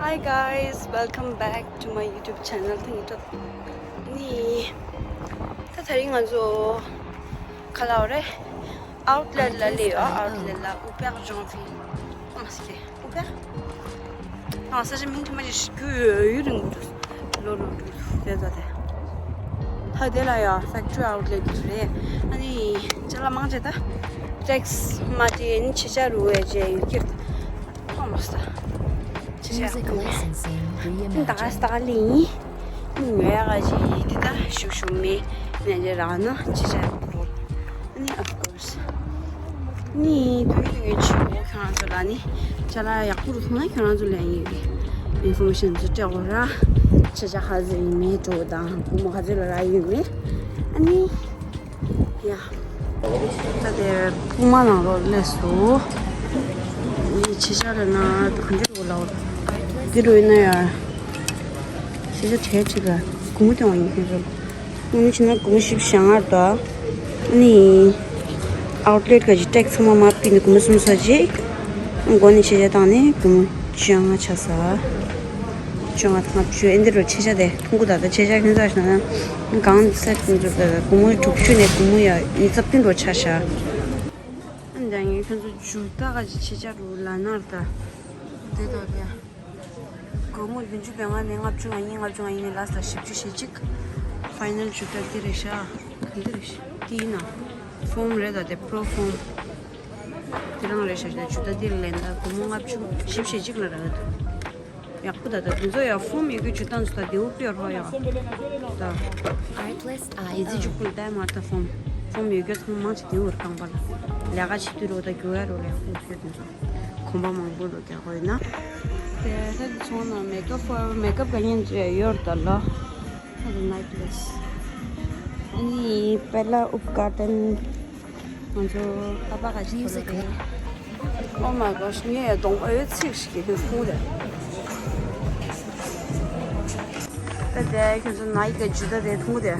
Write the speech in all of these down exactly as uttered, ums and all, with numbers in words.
Hi guys, welcome back to my YouTube channel. ཐེངས་གཅིག་ནི། ད་དེ་རིང་ང་ཚོ་ག་ལ་ཡོད་རེད། ཨའུཊ་ལེཊ་ལ་སླེབས་ཡོད། ཨའུཊ་ལེཊ་ལ་ཨུ་པེག་ཇོང་ཕི། ཨ་མ་སི་ལེ། ཨུ་པེག་ཨ་ས་ཆ་མིང་དུ་མ་ཅིག་རྒྱུ་ཡུན་རིང་པོ་འགྲོ། ལོ་ལོ་འགྲོ་དེ་ད་དེ། ད་དེ་ལ་ཡ་ཕེག་ཊི་རི་ཨའུཊ་ལེཊ་རེད། ཨ་ནི་ཅ་ལག་མང་ཆེ་ད་ཊེག་སི་མ་དེ་ནི་ཆེ་ཆ་རུ་བས་རྗེས་ཡུལ་སྐྱེར་ད་ཨ་མ་ས་ཆེ་ཆ་Music licensing reimagined. ད་ག་ས་ད་ག་ལིང་ཉོ་ཡ་ག་ཅི་དེ་ད་ཤུག་ཤུག་མེ་ནས་རང་ནང་ཆེ་ཆ་རུ། ཨ་ནི་of course ནི་དུས་དུས་ངས་ཆུ་བོ་ཁྱོད་རང་ཚོ་ལ་ནི་ཅ་ལག་ཡག་པོ་རུ་ཐོང་ན་ཁྱོད་རང་ཚོ་ལ་ཡིན་གི་ཨིན་ཕོར་མེ་ཤན་ཚོ་སྤྲད་དགོས་ར། ཆ་ཆ་ཧ་ཟེ་ཡིན་མེད་འགྲོ་དང་སྒོར་མོ་ག་ཚོད་ལ་རག་ཡོད་མེད། ཨ་ནི་ཡ། ད་དེ་ཕུ་མ་ནང་ལོགས་སླེབས་སོང་། ཡི་ཆེ་ཆ་རེ་ན་ག་འདི་རུ་ལའོ། འདི་རུ་ཡིན་ན་ཡ། ཆེ་ཆ་གྲས་གཅིག་ལ་སྒོར་མོ་སྟོན་བ་ཡིན་ཁྱོད་ཚོ། སྔོན་ཕྱི་ན་སྒོར་མོ་བཞི་བཅུ་ཞེ་ལྔ་དང་། ཨ་ནི་ཨའུཊ་ལེཊ་ག་ཅིག་ཊེག་སི་ཚང་མ་མར་ཕུད་ནས་སྒོར་མོ་སུམ་ཅུ་སོ་གཅིག་སྒོར་ནས་ཆེ་ཆ་བཏང་ནས་སྒོར་མོ་བཅོ་ལྔ་ཆགས་ས། བཅོ་ལྔ་དང་ལྔ་བཅུ་ཨེ་འདི་རུ་ཆེ་ཆ་དེ་ཐུང་གུ་ད་ལྟ་ཆེ་ཆ་ཁྱོད་ཚོ་ཞུ་ན་གང་སེ་ཊི་འཛུགས་ད་སྒོར་མོ་དྲུག་ཅུ་ནས་སྒོར་མོ་ཡ་ཉི་ཤུ་རྩ་བདུན་འགྲོ་ཆ་ཤ། ཨ་ནི་ད་ངས་ཁྱོད་ཚོ་ཇུ་ཏ་ག་ཅིག་ཆེ་ཆ་རུ་ལ་ནར་ད་དེ་དག་གི་སྒོར་མོ་བདུན་ཅུ་དོན་ལྔ་ནས་ལྔ་བཅུ་ང་གཉིས། ལྔ་བཅུ་ང་གཉིས་ནས་ལ་སྟ་བཞི་བཅུ་ཞེ་གཅིག་ཕའི་ནལ་ཇུ་ཏ་འདི་རེད་ཤག་ག་འདི་རེད་ཤག་འདི་ཡིན་ན། ཕོམ་རེད་ད་དེ་པྲོ་ཕོམ། དེ་རང་རེད་ཤག་ད་ཇུ་ཏ་འདི་ལེན་ད་སྒོར་མོ་ལྔ་བཅུ་བཞི་བཅུ་ཞེ་གཅིག་ལ་རག་འདུག་ཡག་པོ་ད་ད་འདི་ཚོ་ཡ་ཕོམ་ཡོད་རྒྱུ་ཇུ་ཏ་འདི་ཚོ་ད་དེའུ་པིའོར་ཧོ་ཡ། ད་ཨེ་ཛི་ཇུ་ཀུལ་ད་མར་ད་ཕོམ། ཕོམ་ཡོད་རྒྱུ་ཚང་མ་ཅིག་དེའུ་རྐང་པ་ལ་ལས་ཀ་བྱེད་དུས་རོ་ད་རྒྱུ་ཡ་རོ་ལ་ཡག་པོ་ཡོད་རྒྱུ་འདི་ཚོ། གོམ་པ་མང་པོ་ལོ་རྒྱག་དགོས་ཡིན་ན། དེ་ས་དེ་ཚོང་ནང་མེ་ཀབ་ཕོར་མེ་ཀབ་ག་ཉན་ཡོད་ད་ལ། ཧ་ལ་ནའི་ཊི་པི་ལེ་སི། ཨ་ནི་པེ་ལ་ཨུབ་ཀ་ཏན། ང་ཚོ་ཨ་ཕ་ག་ཅི་ཐོབ་རེད། Oh my gosh ངས་གདོང་པ་ཡོད་ཚིག་ཞིག་གི་ཐུག་ཐུག་རེད། ད་དེ་ཁྱོད་ཚོ་ནའི་ཀི་ཇུ་ཏ་དེ་མཐོང་གི་དེ།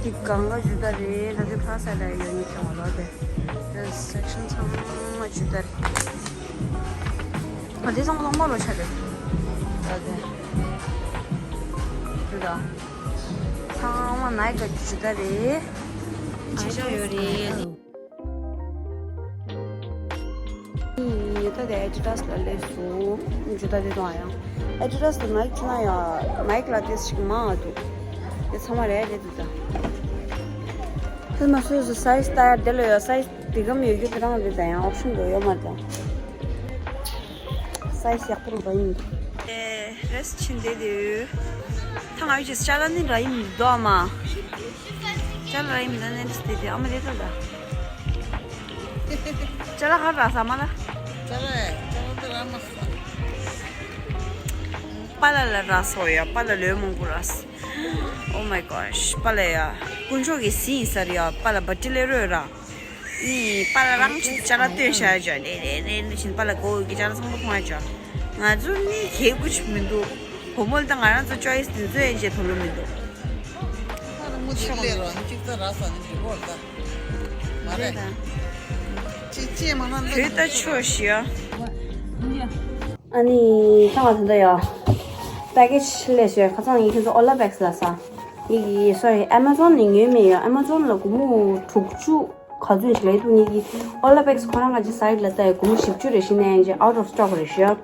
འདི་གང་ག་ཇུ་ཏ་རེད། ད་དེ་ཕ་ས་ལ་ཡོད་ནི་ཀྱང་ལོ་དེ། དེ་སེག་ཤན་ཚང་མ་ཇུ་ཏ་རེད། ཨ་དེ་ཚང་མ་ཚང་མ་ལོ་ཆ་རེད། ད་དེ། ཇུ་ཏ། ཚང་མ་ནའི་ཀི་ཇུ་ཏ་རེད། ཆེ་ཆ་ཡོད་རེད། ད་དེ་ཨེ་ཌི་ཌ་སི་ལ་སླེབས་སོང་། ཇུ་ཏ་དེ་དང་ཡང་། ཨེ་ཌི་ཌ་སི་དང་ནའི་ཀི་ན་ཡང་ནའི་ཀི་ལ་དེ་ཞིག་མང་ང་འདུག་དེ་ཚང་མ་རེད་རེད་འདུག་ད། དེ་མ་སོ་སོ་སའི་ཛི་ལྟ་ཡ་དེ་ལ་ཡོད། སའི་ཛི་དེ་གམ་ཡོད་རྒྱུ་དེ་རང་རེད་ད་ཡང་ཨོབ་ཤན་འདུག་ཡོད་མ་རེད་ད། སའི་ཛི་ཡག་པོ་རུ་འགྲོ་ཡིན་འདུག་དེ་རེས་ཕྱིན་བསྡད་དེ་ཡོད། ད་ང་ཡོད་ཅེས་ཅ་ལག་ནི་ར་ཡིན་མི་འདུག་ཨ་མ། ཅ་ལག་ར་ཡིན་མི་འདུག་ནས་དེ་དེ་ཨ་མ་དེ་ད་ད། ཅ་ལག་ཧ་ར་ས་མ་ལ། ཅ་ལག་ཅ་ལག་དེ་ར་མ་ས། པ་ལ་ལ་ར་སོ་ཡ་པ་ལ་ལོས་མང་པོ་ར་ས། Oh my gosh པ་ལ་ཡ། དཀོན་མཆོག་གི་སྲིད་ཡིན་ས་རེད་ཡ་པ་ལ་བ་ཏི་ལེ་རོས་ར། ནི་པ་ལ་རང་གཅིག་ཅ་ལག་སྟོན་བྱ་ཡ་ཅོ་རེ་རེ་རེ་རེ་བཞིན་པ་ལ་གོ་གི་ཅ་ལག་ཚང་མ་མཐོང་ཡ་ཅོ། ང་ཚོ་ནི་གལ་གུ་ཆུ་མི་འདུག་བུ་མོ་ལ་ད་ང་རང་ཚོ་ཅོ་ཡི་སི་དེ་ཚོ་ཡན་ཆད་མཐོང་ལོ་མི་འདུག་ཨ་ར་མོ་ཅིག་ལས་རོ་ཨ་ནི་ཅིག་ཙ་ར་ས་ནི་འགྲིག་གོ་ལ་ད་མ་རེད། ཅི་ཅི་མ་ན་བོད་ད་ཆོ་ཞི་ཨ། ཨ་ནི་ད་ང་ད་ལྟ་ཡ། པེ་ཀེ་ཇི་ལས་ཞོད་ཁ་སང་ཡིན་ཁྱོད་ཚོ་ཨོ་ལ་བེག་སི་ལ་ས། ཡིན་གྱི་སོ་རི་ཨེ་མ་ཛོན་ནས་ཉོས་མེད་ཡ། ཨེ་མ་ཛོན་ལ་སྒོར་མོ་དྲུག་ཅུ་ག་ཚོད་ཅིག་ལས་འདུག་ངེད་ཀྱི་ཨོ་ལ་བེག་སི་ཁོ་རང་ག་ཅི་སའིཊ་ལ་ལྟ་ཡ་སྒོར་མོ་བཞི་བཅུ་རེ་བཞིན་ནས་ཡང་ཅི་out of stock རེ་ཞུ་ཡ།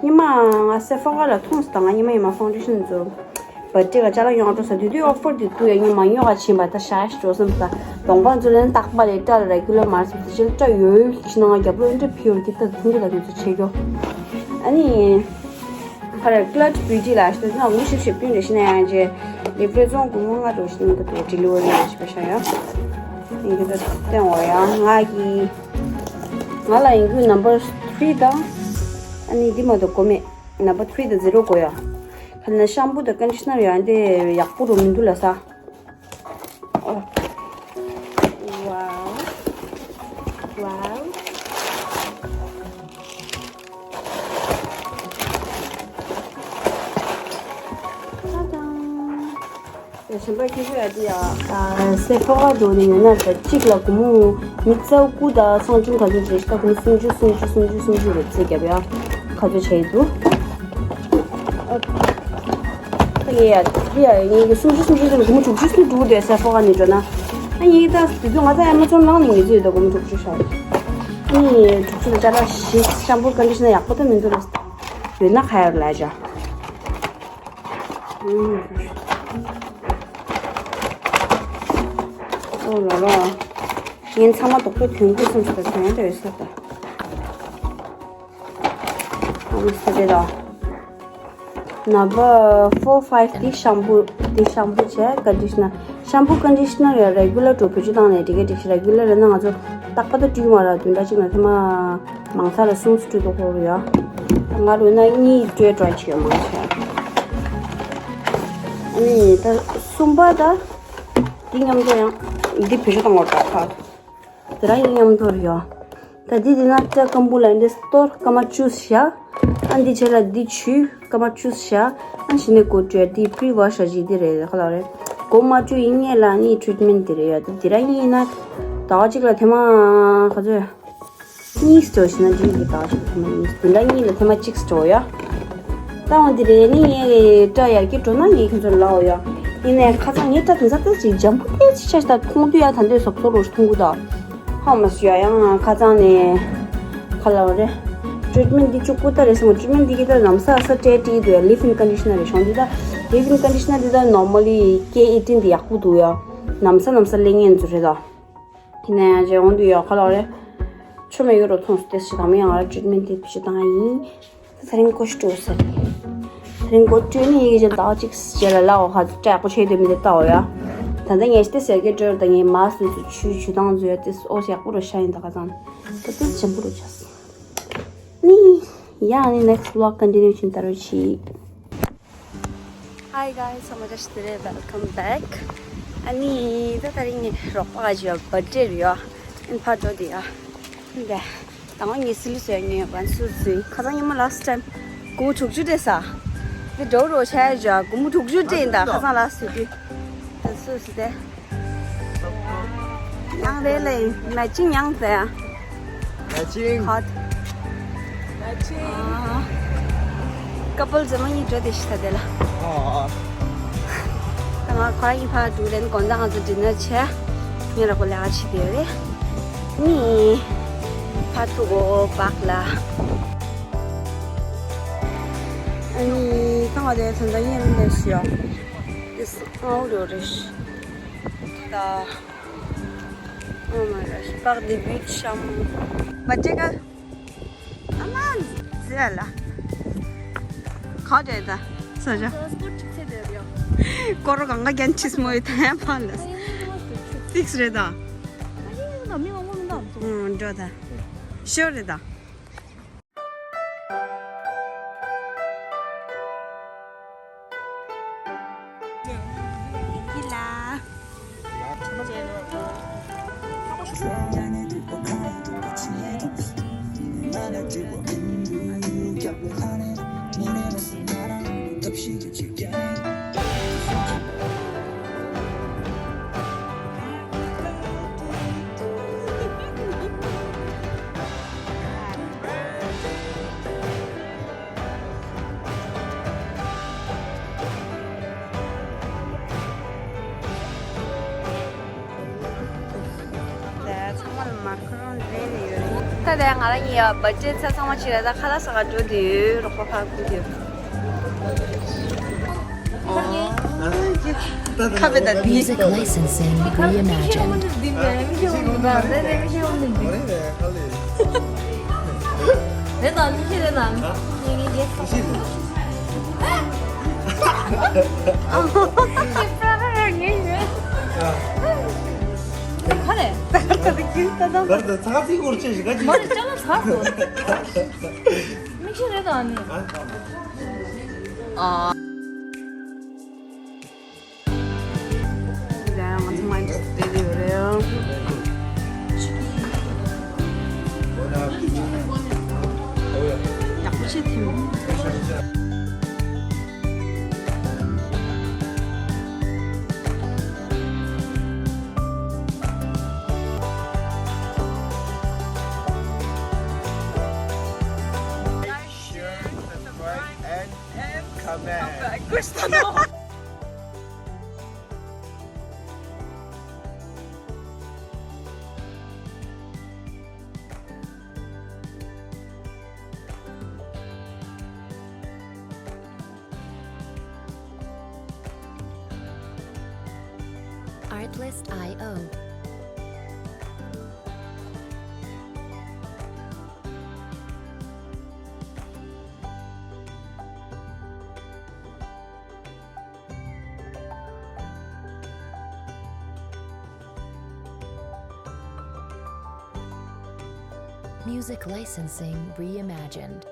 ཉི་མ་ང་སེ་ཕོ་ར་ལ་མཐོང་སོང་ད་ང་ཉི་མ་ཉི་མ་ཕའུན་ཌེ་ཤན་ཚོ་བ་ཏི་ག་ཅ་ལག་ཡོང་འགྲོ་ས་དུས་དུས་ཨོ་ཕར་དེ་ཏུ་ཡ་ཉི་མ་ཉོ་ག་ཕྱིན་པ་ད་ཤ་ཤ་འགྲོ་སོང་ད་གདོང་པ་ཚོ་ལན་རྟག་པ་ལས་སྐྲ་ལ་རེ་གུ་ལར་མ་སོང་ད་ཅི་ལ་སྐྲ་ཡོད་ཡོད་ཀྱི་ཕྱི་ནང་རྒྱབ་ལོ་འདྲ་ཕི་ཡོར་གི་ད་ཐུང་གི་ད་དུས་ཚོད་ཆེ་གྱོ། ཨ་ནི། ཁ་རེ་ཀླད་བི་ཏི་ལ་ཤི་ན་ངུ་ཤིབ་ཤིབ་ཀུན་རེ་ཤི་ན་ཡང་རྗེ་ལེབ་རེ་ཙོང་གུ་མོ་ང་རོ་ཤི་ན་ད་དུ་ཌི་ལི་ཝ་རི་རེ་ཤི་པ་ཤ་ཡ། ཡིན་གི་ད་སྟེང་འོ་ཡ་ང་གི་ང་ལ་ཡིན་གུ་ནམ་བར་ཐི་རི་དང་། ཨ་ནི་འདི་མ་གཏོགས་གོ་མེད་ནམ་བར་ཐི་རི་དང་ཛི་རོ་གོ་ཡ། ཁ་ན་ཤམ་པུ་དང་ཀན་ཌི་ཤི་ནར་ཡང་དེ་ཡག་པོ་རུ་མི་འདུག་ལ་ས། ཨོ། ཝའོ། ཝའོ། ཏ་ཏང་། ཡ་གཞན་པ་ཁྱེད་ཚོ་ཡ་དེ་ཡ། སེ་ཕོ་ཝ་འགྲོ་ནས་ཡོད་ན་ད་གཅིག་ལ་སྒོར་མོ་མི་ཚེ་དགུ་དང་སང་ཅུང་ག་ཚོད་བྱས་ཤི་ད་སྒོར་མོ་སུམ་ཅུ་སུམ་ཅུ་སུམ་ཅུ་སུམ་ཅུ་རེ་ཚེ་རྒྱབ་ཡ། ག་ཚོད་བྱས་འདུག་ད་ངས་ཡ་དེ་ཡ་ངས་ཀྱི་སུམ་ཅུ་སུམ་ཅུ་ཟེར་ལ་སྒོར་མོ་དྲུག་ཅུ་ཟེར་འགྲོ་གི་འདུག་ས། ཕོ་ཁ་ནས་འགྲོ་ན། ཨ་ངས་ད་དེ་དུས་ང་ད་ཨེ་མ་ཛོན་ནང་ནས་ངས་ཚོས་ད་སྒོར་མོ་དྲུག་ཅུ་ཤར། ཨ་ནི་དྲུག་ཅུ་ལ་ཅ་ལག་བཞི། ཤམ་པུ་ཀོན་ཌི་ཤི་ནར་ཡག་པོ་ད་མི་འདུག་ལ། ཡོད་ན་ཁ་ཡར་ལ་ཅ། ཨོ་ལོ་ལོ། ངས་ཚང་མ་རྡོག་པས་གྱོན་དགོས་བསམ་བྱུང་ད་གྱོན་ཡ་ད་ཡོད་ས་ད། ཨ་ནི་ས་དེ་ལ། ནམ་བར་ཕོར་ཕའིབ་དེ་ཤམ་པུ། དེ་ཤམ་པུ་བྱས་ཀོན་ཌི་ཤི་ནར། ཤམ་པུ་ཀོན་ཌི་ཤི་ནར་ཡང་རེ་གུ་ལར་འགྲོ་བེད་སྤྱོད་བཏང་ནས་འགྲིག་གི་འགྲིག་ཤི། རེ་གུ་ལར་རེད་ན་ང་ཚོ་རྟག་པར་ད་བཀྲུས་མ་ར་བདུན་ཕྲག་གཅིག་ན་ཐེངས་མ་མང་ཚར་ལ་གསུམ་ཙམ་བཀྲུས་འདུག་ཁོ་རུ་ཡ། ང་རུ་ན་གཉིས་སྤྲོད་སྤྲོད་བྱེད་ཡོད་མང་ཆེ། ཨ་ནི་ད་གསུམ་པ་ད་འདི་མཉམ་དུ་ཡང་འདི་བེད་སྤྱོད་བཏང་བར་ད་ཁ། དེ་རང་ཡིན་མཉམ་དུ་རེད་ཡ། ད་འདི་འདི་ན་སྐྲ་སྐམ་པོ་ལ་འདི་གཏོར་སྐར་མ་བཅུ་བཞག་ཨ་འདི་བྱས་ལ་འདི་བྱུས་སྐར་མ་བཅུ་བཞག་ཨ་གཞི་ནས་གོ་བཀྲུས་འདི་པི་རི་ཝ་ཤ་ཞིག་འདི་རེད་ཁ་ལག་རེད། གོ་མ་བཅུ་ཡིན་ངེས་ལ་ནི་ཊི་རི་ཊི་མེན་ཊི་འདི་རེད་ཡ། འདི་འདི་རང་ཡིན་ན་ཟླ་བ་གཅིག་ལ་ཐེངས་མ་ག་ཚོད་གཉིས་སྤྲོད་ཞིག་ན་འདི་ཡི་ཟླ་བ་གཅིག་ལ་ཐེངས་མ་གཉིས། བདུན་ཕྲག་གཉིས་ལ་ཐེངས་མ་གཅིག་སྤྲོད་ཡ། ད་འོ་འདི་རེད། ནི་ངའི་སྐྲ་ཡར་རྒྱས་འགྲོ་ན་ངས་ཁྱོད་ཚོར་ལབ་ཡོད། ཡིན་ནའི་ཁ་སང་ངའི་སྐྲ་དེང་སང་ཏོག་ཙམ་འཇམ་པོ་ཏོག་ཙམ་ཆགས་ཤག་མཐོང་དུས་ཡང་ད་འདོད་སོག་སོག་རོ་མཐོང་གི་འདུག་ཧ་མ་སི་ཡ་ཡང་ཁ་སང་ནས་ཁ་ལ་བ་རེད། ཊི་རི་ཊི་མེན་ཊི་འདི་བཅུག་དགོས་ད་རེད་སོང་། ཊི་རི་ཊི་མེན་ཊི་འདི་གི་ད་ལམ་སང་ས་སྤྲད་བྲིས་འདུག་ཡ། ལིབ་ཨིན་ཀོན་ཌི་ཤི་ནར་རེད་ཤོང་འདི། ད་ལིབ་ཨིན་ཀོན་ཌི་ཤི་ནར་འདི་ད་ནོར་མལ་ལི་ཀེ་ཨེ་ཊིན་འདི་ཡག་པོ་འདུག་ཡ། ལམ་སང་ལམ་སང་ལེན་ངེས་ཚོ་རེད་ད། ཡིན་ན་ཡང་རྗེས་འོང་དུ་ཡོད་ཁ་ལོག་རེད། ཆོ་མེད་ཡོད་རོ་མཐོང་སུ་ཏེ་སི་དང་མི་ཡང་ང་ར་ཊི་རི་ཊི་མེན་ཊི་དེ་བྱེད་སྟངས་ཡིན། ད་རིང་ཀོ་ཤི་སྤྲོད་ས་རེད། ད་རིང་ཀོ་སྤྲོད་ནི་ཡིན་གྱི་ཟླ་བ་གཅིག་རྗེས་ལ་ལ་འོ་ཧ་སྐྲ་ཡག་པོ་བྱས་དེ་མི་དེ་ལྟ་འོ་ཡ། ད་ལྟ་ངས་ཏེ་སི་ཡར་རྒྱས་སྤྲོད་ད་ངས་མ་སུ་སུ་ཆུ་ཆུ་དང་ཟོས་ཏེ་སི་ཨོ་སི་ཡག་པོ་རོ་ཤ་ཡིན་ད་ག་ཙང་། ད་ཏེ་སི་ཇམ་པོ་རོ་ཆགས་སོང་། ནི། ཡང་ནི་next vlog continue བྱེད་ད་རོ་ཆི། Hi guys, so much today, welcome back. ཨ་ནི་ད་ད་རིང་ངའི་རོགས་པ་ག་ཅི་ཡོད་བར་ཌེ་རེད་ཡོད། ཨིན་ཕ་འགྲོ་དེ་ཡ། འདི་དང་པོ་ངས་སི་ལི་བཟོས་ངས་བན་སུ་བཟོས། ཁ་སང་ཉི་མ་last time སྒོར་མོ་དྲུག་ཅུ་སྤྲད་ས། འདི་འགྲོ་རོགས་བྱས་ཡ་སྒོར་མོ་དྲུག་ཅུ་སྤྲད་ཡིན་ད། ཁ་སང་last time དེ་སུ་བཟོས་ཏེ། ཡང་རེད་ལེ། matching ཡང་ཟེར་ཡ། Matching. Hot. Matching. ཨ། ཀ་པལ་ཛེ་མ་གཉིས་འགྲོ་དེ་ཤི་ད་དེ་ལ། ཨ། ད་ང་ཁོ་རང་གཉིས་ཕར་འགྲོ་རན་དགོང་དག་ང་ཚོ་ཌི་ནར་བྱས། ངས་ར་གོ་ལས་ཀ་བྱེད་དེ་རེད། ནི། ཕར་ཐུག་གོ་པག་ལ། ཨ་ནི་ད་ང་དེ་ད་ལྟ་ཡིན་ལས་ཤི་ཡོད། This out of this. ད། Oh my gosh, par des buts de cham. Bache ka. Ama zela. Kha de da. Sa ja. Transport chik se de ya. Koro ganga gan chis mo ita ya palas. Fix re da. Ani na mi mo mo na. Hmm, jo da. Sure re da. ད་ཚང་མ་ལ་མར་ཁ་རོན་རེད་ནས་ཡོད་རེད། ད་ལྟ་ང་རང་གཉིས་ཡ་བར་ཌེ་ཚ་ཚང་མ་ཕྱིར་ད་ཁ་ལག་ཟ་ག་འགྲོ་དུས་རོགས་པ་ཕར་བསྐུར་དུས། ཁ་བེ་ད་འདི། Music licensing reimagined. ཨ། ཡ་ང་ཚོ་མ་འདྲ་སྟེ་ཡོད་རེད། ཡག་པོ་བྱེད་ཐུབ། Right and and comment. Questo no. Artlist I O. Music licensing reimagined.